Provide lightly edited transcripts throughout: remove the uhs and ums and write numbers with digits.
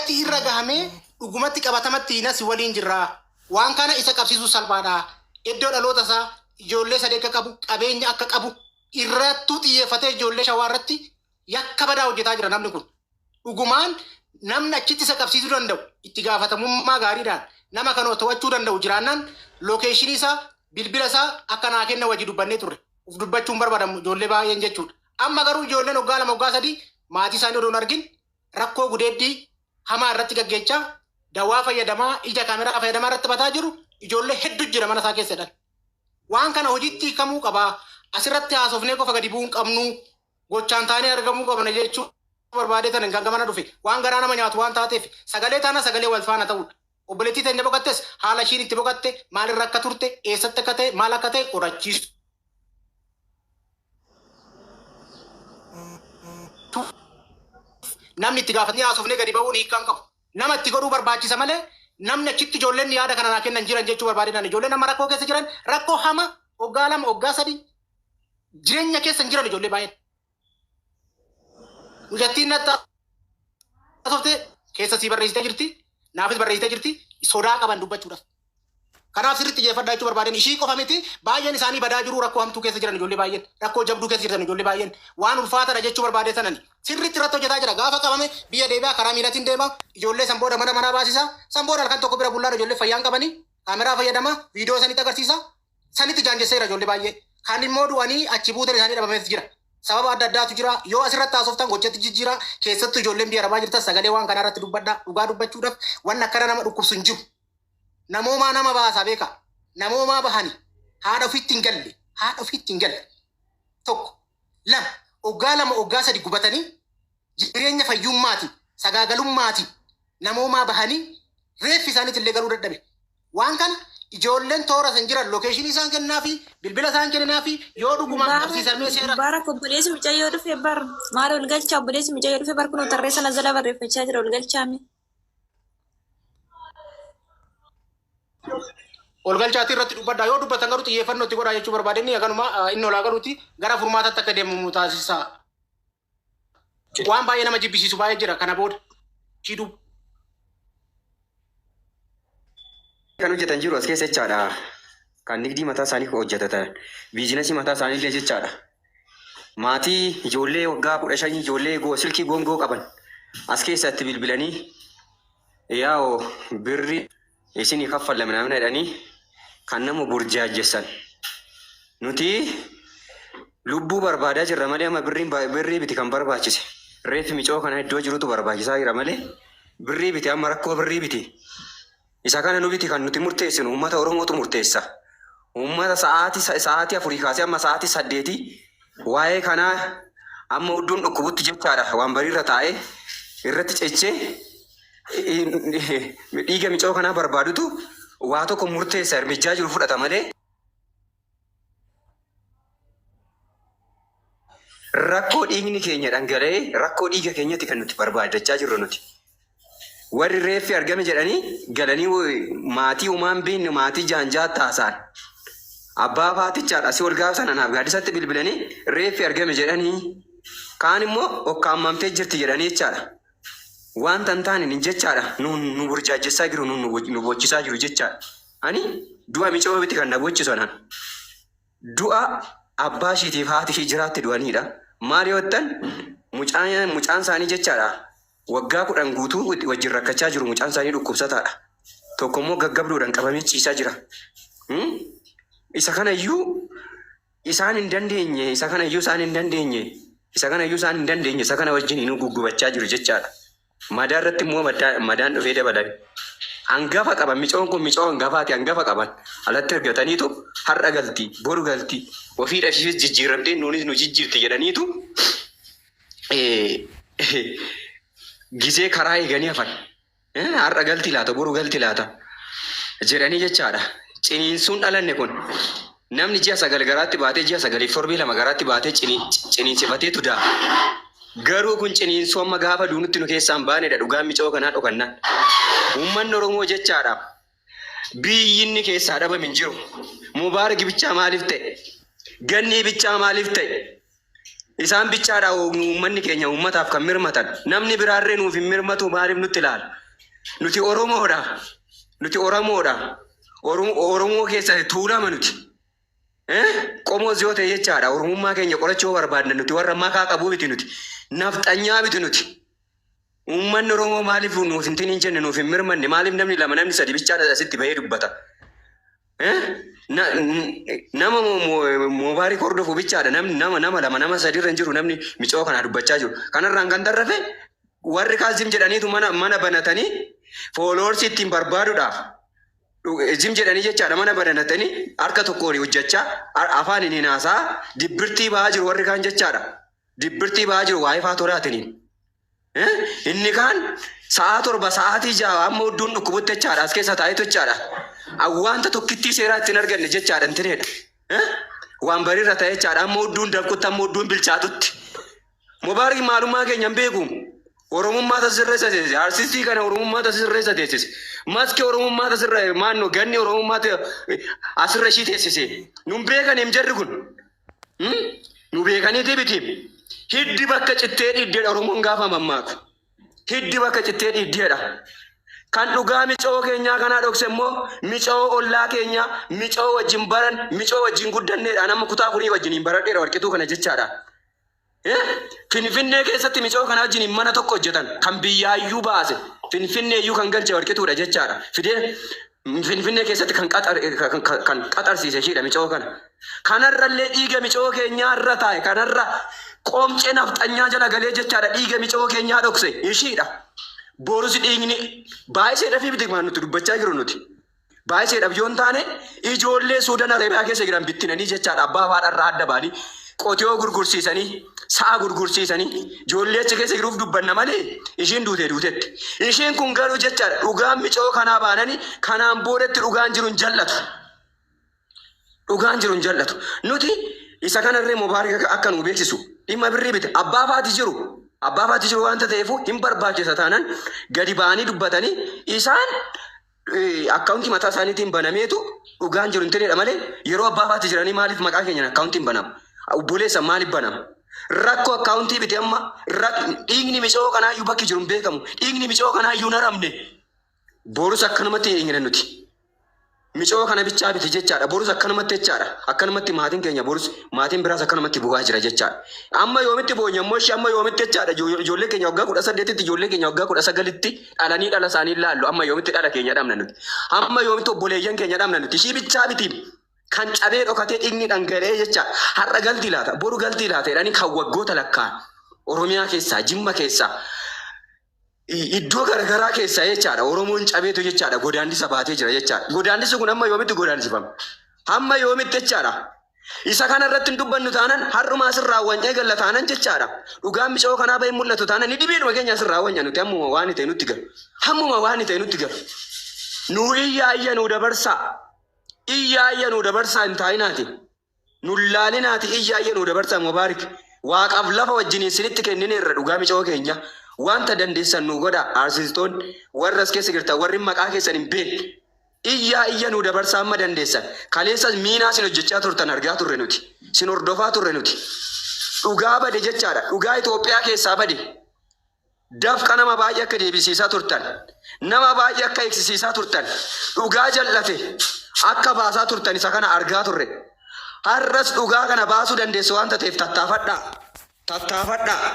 Kallattii irra gahamee dhugumatti qabatamatti nas waliin jirra. Waan kana isa qabsiisuu salphaadha. Iddoo dhaloota isaa, ijoollee sadii akka qabu, qabeenya akka qabu irrattuu xiyyeeffatee ijoollee Shawaa irratti yakka badaa hojjetaa jira namni kun. Dhugumaan namni achitti isa qabsiisuu danda'u, itti gaafatamummaa gaariidhaan nama kana to'achuu danda'u jiraannaan, location isaa, bilbila isaa akka naa kenna wajji dubbannee turre. Uf dubbachuun barbaadamu ijoollee baay'een jechuudha. Amma garuu ijoolleen waggaa 2, waggaa 3 maatii isaanii odoo hin argin rakkoo gudeeddii hamaa irratti gaggeechaa, dawaa fayyadamaa, ija kaameraa fayyadamaa irratti bataa jiru ijoollee hedduu jira mana isaa keessa jedhan. Waan kana hojiitti hiikamuu qabaa. Asirratti haasofnee qofa gadi bu'uu hin qabnu. Gochaan taanee argamuu qabna jechuu barbaadee tan kan gamana dhufe. Waan garaa nama nyaatu waan taateef sagalee taana sagalee wal faana ta'uudha. Obboleettii teenya boqattes haala ishiin itti boqatte, maalirra akka turte, eessatti akka ta'e, maal akka ta'e qorachiisu. Namni itti gaafatanii haasofnee gadi ba'uun hiikkaan qabu. Nama itti godhuu barbaachisa malee namni achitti ijoolleen yaada kana naa kennan jiran jechuu barbaadinaan ijoolleen amma rakkoo keessa jiran, rakkoo hama waggaa 2, waggaa 3 jireenya keessa hin jiran ijoollee baay'een. Mucattiin natti haasofte keessa sii barreessitee jirti, naafis barreessitee jirti, sodaa qaban dubbachuudhaaf. Kanaaf sirriitti xiyyeeffadhaa jechuu barbaaden. Ishii qofa miti, baay'een isaanii badaa jiru, rakkoo hamtuu keessa jiran ijoollee baay'een, rakkoo jabduu keessa jiran ijoollee baay'een, waan ulfaataadha jechuu barbaadee sanani. Sirriitti irratti hojjetaa jira. Gaafa qabame biyya deebi'a, karaa miilatiin deema, ijoollee san booda mana manaa baasisa, san booda halkan tokko bira bullaan ijoollee fayyaan qabanii kaameraa fayyadama, viidiyoo sanitti agarsiisa, sanitti jaanjesseera ijoollee baay'ee. Kan immoo du'anii achi buuteen isaanii dhabamees jira. Sababa adda addaatu jira. Yoo asirratti haasoftan gochatti jijjiira. Keessattuu ijoolleen biyya arabaa jirtan sagalee waan kanaa irratti dubbadhaa. Dhugaa dubbachuudhaaf wanni akkana nama dhukkubsu hin jiru. Namoomaa nama baasaa beeka. Namoomaa bahani haadha ofiitti hin galle. Haadha ofiitti hin galle. Tokko. Lama. Oggaa 2, oggaa 3 gubatanii jireenya fayyummaati, sagaagalummaati namoomaa bahanii reeffi isaaniitti illee galuu dadhabe. Waan kana ijoolleen toora san jiran location isaan kennaafi, bilbila isaan kenninaafi, yoo dhugumaan Mubaarak qabsiisamee seera Mubaarak, obboleessi mucayyoo dhufe bar. Maal ol galchaa? Obboleessi mucayyoo dhufe bar, kunoo tarree sana jala barreeffachaa jira, ol galchaa mee. Ol galchaatii irratti dubbadhaa. Yoo dubbatan garuu xiyyeeffannoo itti godhaa jechuu barbaade. Inni haganuma inni olaa galuuti gara furmaataatti akka deemamu taasisa. Waan baay'ee nama jibbisiisu baay'ee jira kana booda. Ishii duuba. Kan hojjetan jiru as keessa jechaadha. Kan nigdii mataa isaanii hojjetatan. Biizinasii mataa isaanii illee jechaadha. Maatii ijoollee waggaa 15 ijoollee silkii gongoo qaban as keessatti bilbilanii yaa'u birri isinii kaffalla minamina jedhanii kan nama burjaajjessan. Nuti lubbuu barbaadaa jirra malee amma birriin birrii biti kan barbaachise. Reeffi micoo kana iddoo jirutu barbaachisaa jira malee birrii biti, amma rakkoo birrii biti. Isa kana nu biti kan nuti murteessinu, uummata Oromootu murteessa. Uummata sa'aatii 4 kaasee amma sa'aatii 8 waa'ee kanaa amma hudduun dhukkubutti jechaadha, waan bariirra taa'ee irratti cechee dhiiga micoo kanaa barbaadutu waa tokko murteessa, ermijjaa jiru fudhata malee. Rakkoo dhiigni keenya dhangala'ee, rakkoo dhiiga keenyatti kan nuti barbaadachaa jirru nuti. Warri reeffi argame jedhanii galanii maatii umaan beekne, maatii jaanjaa taasaan. Abbaa faatichaadha asii ol gaafa sana anaaf gaaddisatti bilbilanii reeffi argame jedhanii, kaan immoo okkaamamtee jirti jedhanii jechaadha. Wanta hin taane ni jechaadha. Nu burjaajjessaa jiru, nu boochisaa jiru jechaadha. Ani du'a micoo miti kan na boochisu anaan. Du'a abbaa ishiitiif haati ishii jiraatti du'aniidha. Maal yoo jettan, mucaan isaanii jechaadha. Waggaa 10 guutuu wajjin rakkachaa jiru, mucaan isaanii dhukkubsataadha. Tokko immoo gaggabduudhaan qabamee ciisaa jira. Isa kanayyuu isaan hin dandeenye, isa kanayyuu isaan hin dandeenye, isa kanayyuu isaan hin dandeenye, isa kana wajjin inuu guggubachaa jiru jechaadha. Madaa irratti immoo madaan dhufee dabalame. Hangafa qaban, micoon kun micoo hangafaati, hangafa qaban. Alatti argataniitu har'a galti, boru galti, ofiidha ishiis jijjiiramtee nuunis nu jijjiirti jedhaniitu gizee karaa eeganii hafan. Har'a galti laata, boru galti laata jedhanii jechaadha. Ciniinsuun dhalanne kun namni ji'a 9 garaatti baatee, ji'a 9f torbee 2 garaatti baatee ciniinsifateetu da'a. Garuu kun ciniinsuu amma gaafa duunutti nu keessaan baanedha dhugaan micoo kanaa dhokannaan. Uummanni Oromoo jechaadha. Biyyi inni keessaa dhabame hin jiru. Mubaarak bichaa maaliif ta'e? Gannii bichaa maaliif ta'e? Isaan bichaadha uummanni keenya uummataaf kan mirmatan. Namni biraarree nuuf hin mirmatu, maaliif nutti ilaala? Nuti Oromoodha. Nuti Oromoodha. Oromoo keessa tuulama nuti. Qomoos yoo ta'e jechaadha. Oromummaa keenya qorachuu barbaadna nuti warra makaa qabuu miti nuti. Nafxanyaa miti nuti. Uummanni Oromoo maaliif nuuf hin hin jenne, nuuf hin mirmanne? Maaliif namni lama, namni sadi bichaadha asitti bahee dubbata? Nama Mubaarik hordofu bichaadha. Namni nama lama, nama sadi irra hin jiru namni micoo kana dubbachaa jiru. Kanarraan kan tarrafe warri kaazim jedhaniitu mana banatanii followers ittiin barbaaduudhaaf zim jedhanii jechaadha, mana banatanii harka tokkoon hojjechaa, afaan hin haasaa dibbirtii bahaa jiru warri kaan jechaadha. Dibbirtii bahaa jiru waa'ee faatolaatiniin. Inni kaan sa'aa 7, sa'aatii 6 amma hudduun dhukkubutti jechaadha as keessa taa'etu jechaadha. Wanta tokkittii seeraa ittiin arganne jechaadha intineedha. Waan bariirra ta'e jechaadha, amma hudduun danqutti, amma hudduun bilchaatutti. Mubaarik maalummaa keenya hin beeku. Oromummaa tasirreessa teessise. Artistii kana Oromummaa tasirreessa teessise. Maskii Oromummaa tasirra maanno ganni Oromummaa asirra ishii teessise. Nun beekan hin jarri kun. Nu beekaniiti miti. Hiddi bakka cittee dhiiddeedha Oromoon gaafa mammaaku. Hiddi bakka cittee dhiiddeedha. Kan dhugaa micoo keenyaa kanaa dhokse immoo micoo ollaa keenyaa, micoo wajjin baran, micoo wajjin guddanneedha. Nama kutaa 4 wajjin hin baradheera warqituu kana jechaadha. Finfinnee keessatti micoo kana wajjin mana tokko hojjetan, kan biyyaayyuu baase, Finfinneeyyuu kan galche warqituudha jechaadha. Fidee Finfinnee keessatti kan qaxarsiise ishiidha micoo kana. Kanarrallee dhiiga micoo keenyaa irra taa'e, kanarra qoomcee nafxanyaa jala galee jechaadha dhiiga micoo keenyaa dhokse ishiidha. Borus dhiigni baay'iseedhaaf miti waan nuti dubbachaa jiru nuti. Baay'iseedhaaf yoo hin taane, ijoollee Suudaan Arabiyaa keessa jiran bittinanii jechaadha, abbaa haadha adda ba'anii qotiyoo gurgursiisanii, sa'a gurgursiisanii, ijoollee achi keessa jiruuf dubbanna malee ishiin duutee duutetti. Ishiin kun garuu jechaadha dhugaan micoo kanaa baananii kanaan boodatti dhugaan jiru hin jal'atu. Dhugaan jiru hin jal'atu. Nuti isa kanarree Mubaarik akka nu beeksisu dhimma birrii bite abbaa faati jiru. Abbaa faati jiru waanta ta'eef hin barbaachisa taanaan gadi ba'anii dubbatanii isaan akkaawuntii mataa isaaniitiin banameetu dhugaan jiru hin ta'edha malee, yeroo abbaa faati jiranii maaliif maqaa keenyaan akkaawuntiin banama? Obboleessa, maaliif banama? Rakkoo akkaawuntii bite amma dhiigni micoo kanaayyuu bakki jiru hin beekamu. Dhiigni micoo kanaayyuu hin haramne. Borus akkanumatti eegna nuti. Micoo kana bichaa biti jechaadha. Borus akkanumatti jechaadha. Akkanumatti maatiin keenya, borus maatiin biraas akkanumatti bu'aa jira jechaadha. Amma yoomitti boonya immoo ishee, amma yoomitti jechaadha? Ijoollee keenya waggaa 18tti, ijoollee keenya waggaa 19tti dhalanii dhala isaanii ilaallu. Amma yoomitti dhala keenya dhabna nuti? Amma yoomitti obboleeyyan keenya dhabna nuti? Ishii bichaa miti. Kan cabee dhokatee dhiigni dhangala'ee jecha har'a galtii laata, boru galtii laata jedhanii kan waggoota lakkaa'an Oromiyaa keessaa, Jimma keessaa, iddoo garaagaraa keessaa jechaadha. Oromoon cabeetu jechaadha godaannisa baatee jira jechaadha. Godaannisi kun amma yoomitti godaanisifama? Hamma yoomitti jechaadha? Isa kana irratti hin dubbannu taanan, har'uma asirraa wanyee galla taanan jechaadha. Dhugaan micoo kanaa bahee mul'atu taanan ni dhibeedhuma keenya asirraa wanya nuti, hammuma waan ta'e nutti galu. Hammuma waan ta'e nutti galu. Nuu iyyaa iyya nuu dabarsaa. Iyyaa iyya nuu dabarsaa hin taa'inaati. Nun laalinaati, iyyaa iyya nuu dabarsaa, Mubaarik. Waaqaaf lafa wajjiniin sinitti kennineerra dhugaa micoo keenya. Wanta dandeessan nuu godhaa, aarsistoonni warra as keessa jirtan, warri maqaa keessan hin beekne. Iyyaa iyya nuu dabarsaa amma dandeessan. Kaleessas miinaa sin hojjechaa turtan argaa turre nuti. Sin hordofaa turre nuti. Dhugaa bade jechaadha. Dhugaa Itoophiyaa keessaa bade. Dafqa nama baay'ee akka deebisiisaa turtan. Nama baay'ee akka eegsisiisaa turtan. Dhugaa jal'ate akka baasaa turtan isa kana argaa turre. Har'as dhugaa kana baasuu dandeessu waanta ta'eef tattaafadhaa. Tattaafadhaa.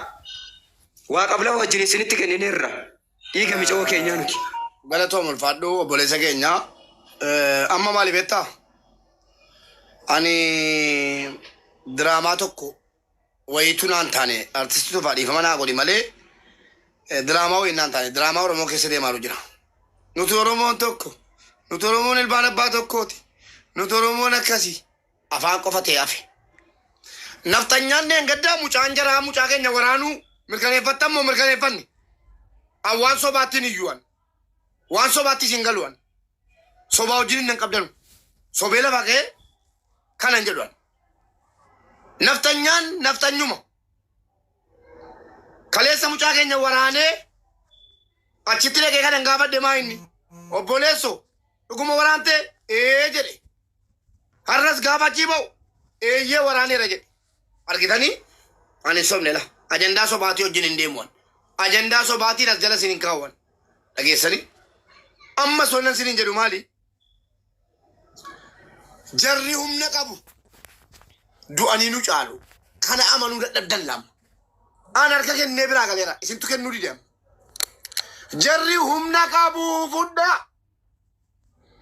Waaqaaf lafa wajjin isinitti kennineerra. Dhiiga micoo keenyaa nuti. Galatoom, ulfaadhu obboleessa keenya. Amma maali beektaa? Ani diraamaa tokko wayiitu naan taane, artistii tufaa dhiifama naa godhi malee, diraamaa wayii naan taane, diraamaa Oromoo keessa deemaa jira. Nuti Oromoon tokko, nuti Oromoon ilmaan abbaa tokkooti, nuti Oromoon akkasii afaan qofa ta'e hafe. Nafxanyaan deengaddaa mucaan jaraa mucaa keenya waraanuu mirkaneeffattan moo mirkaneeffanne? An waan sobaattiin iyyuu, an waan sobaatti isin galu, an sobaa wajjin hin qabdanu. Sobee lafa ka'ee kanan jedhu an. Nafxanyaan nafxanyuma. Kaleessa mucaa keenya waraanee achitti dhaqee kanan gaafadhe maa inni? Obboleesso, dhuguma waraantee? Ee jedhe. Har'as gaafa achii ba'u eeyyee waraaneera jedhe. Argitanii? Ani hin sobne la. Ajandaa sobaatii wajjin hin deemu. Ajandaa sobaatiin as jala isin hin kaawwan. Dhageessanii? Amma sonnan siniin jedhu maali? Jarri humna qabu du'anii nu caalu. Kana amanuu dadhabdan lama. An harka kennee biraa galeera. Isintu kennuu dide amma. Jarri humna qabu fudhaa.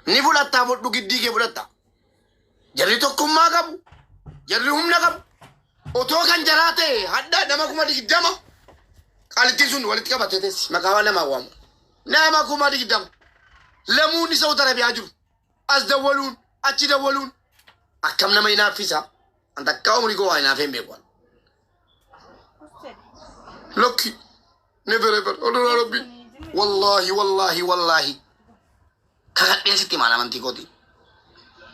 Ni fudhattaa fudhu giddii kee fudhatta. Jarri tokkummaa qabu. Jarri humna qabu. Otoo kan jaraa ta'e hadda nama 20,000 qaalittiin sun walitti qabattee teessi. Maqaa waan namaa waamu. Nama 20,000. Lamuun isa Arabiyaa jiru. As dawwaluun achi dawwaluun akkam nama hinaaffisa. An takkaa umurii koo waa hinaafee hin beeku. Lakki. Never ever. Oduraa Rabbi. Wallaahi wallaahi wallaahi. Kakadheen sitti himaan amantii kooti.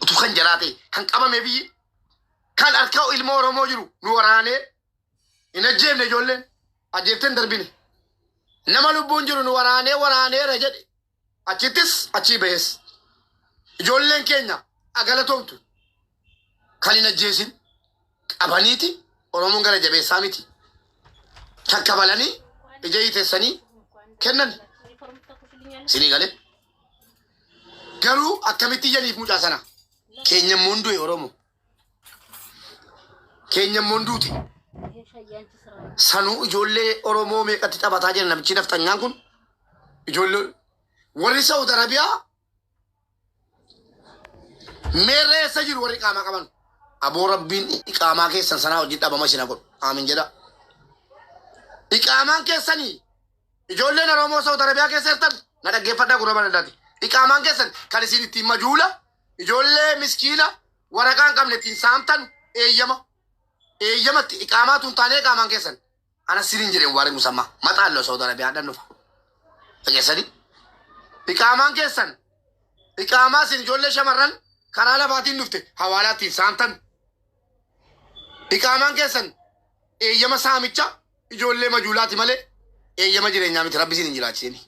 Utuu kan jaraa ta'e kan qabame biyyi kan harka ilma Oromoo jiru nu waraanee hin ajjeefne ijoolleen ajjeeftee hin darbine. Nama lubbuun jiru nu waraanee waraaneera jedhe achittis achii bahes. Ijoolleen keenya agalatoomtu kan hin ajjeesin qabaniiti Oromoon gara jabeessaa miti. Kakkabalanii ija hiiteessanii kennan. Sinii galee. Garuu akkamitti iyyaniif mucaa sana? Keenya immoo hin du'e Oromoo. Keenya immoo hin duute. Sanuu ijoollee Oromoo meeqatti taphataa jira namichi nafxanyaan kun? Ijoollee warri Saudi Arabiyaa meerra eessa jiru warri qaamaa qaban? Aboo Rabbiin iqaamaa keessan sanaa hojii dhabama isin haa godhu. Aamin jedha. Iqaamaan keessanii ijoolleen Oromoo Saudi Arabiyaa keessa jirtan na dhaggeeffadhaa gurra banadhaati. Iqaamaan keessan kan isin ittiin majuula ijoollee miskiina waraqaa hin qabne ittiin saamtan eeyyama. Eeyyamatti iqaamaa tun taanee iqaamaan keessan. Ana siriin jedheen waaree musammaa maxaalloo Saudi Arabiyaa dhan dhufa. Dhageessanii? Iqaamaan keessan iqaamaa isin ijoollee shamarran karaa lafaatiin dhufte hawaalaa ittiin saamtan. Iqaamaan keessan eeyyama saamicha ijoollee majuulaati malee eeyyama jireenyaa miti rabbi isin hin jiraachisini.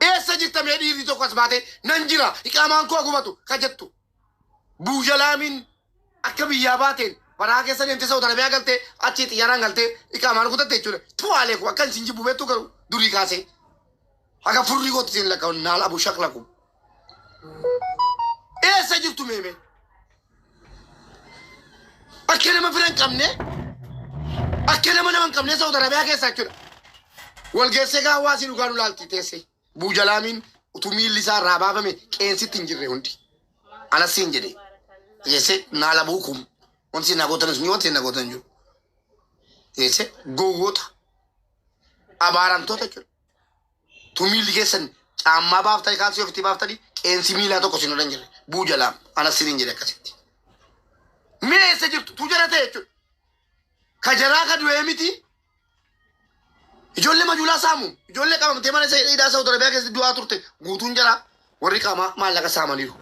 Eessa jirta mee dhiirri tokko as baatee nan jira iqaamaan koo gubatu ka jettu. Buujalaamiin akka biyyaa baateen baraa keessa deemtee Saudi Arabiyaa galtee achii xiyyaaraan galtee iqaamaan kutatte jechuudha. Tuwaalee koo akka isin jibbu beektu garuu durii kaasee. Haga furrii kootti isin lakkaa'u naal abu shaklaku. Eessa jirtu meemee? Akka nama fira hin qabne akka nama nama hin qabne Saudi Arabiyaa keessa jechuudha. Wal geessee gaa hawaasii dhugaa nu laalti teessee. Buujalaamiin utuu miilli isaa irraa baafame qeensitti hin jirre hundi. Anas siin jedhe. Geessee naala buukum. Wanti isin na gootan sun wanti isin na gootan jiru. Geessee gowwoota abaaramtoota jechuudha. Tu miilli keessan caammaa baaftanii kaalsii ofitti baaftanii qeensi miilaa tokko isin irra hin jirre. Buujalaam anas siin jedhe akkasitti. Mee eessa jirtu tu jara ta'e jechuudha. Ka jaraa ka du'ee miti. Ijoollee majuulaa saamu. Ijoollee qabamtee mana hidhaa Saudi Arabiyaa keessatti du'aa turte guutuun jaraa warri qaamaa maallaqa saamaniiru.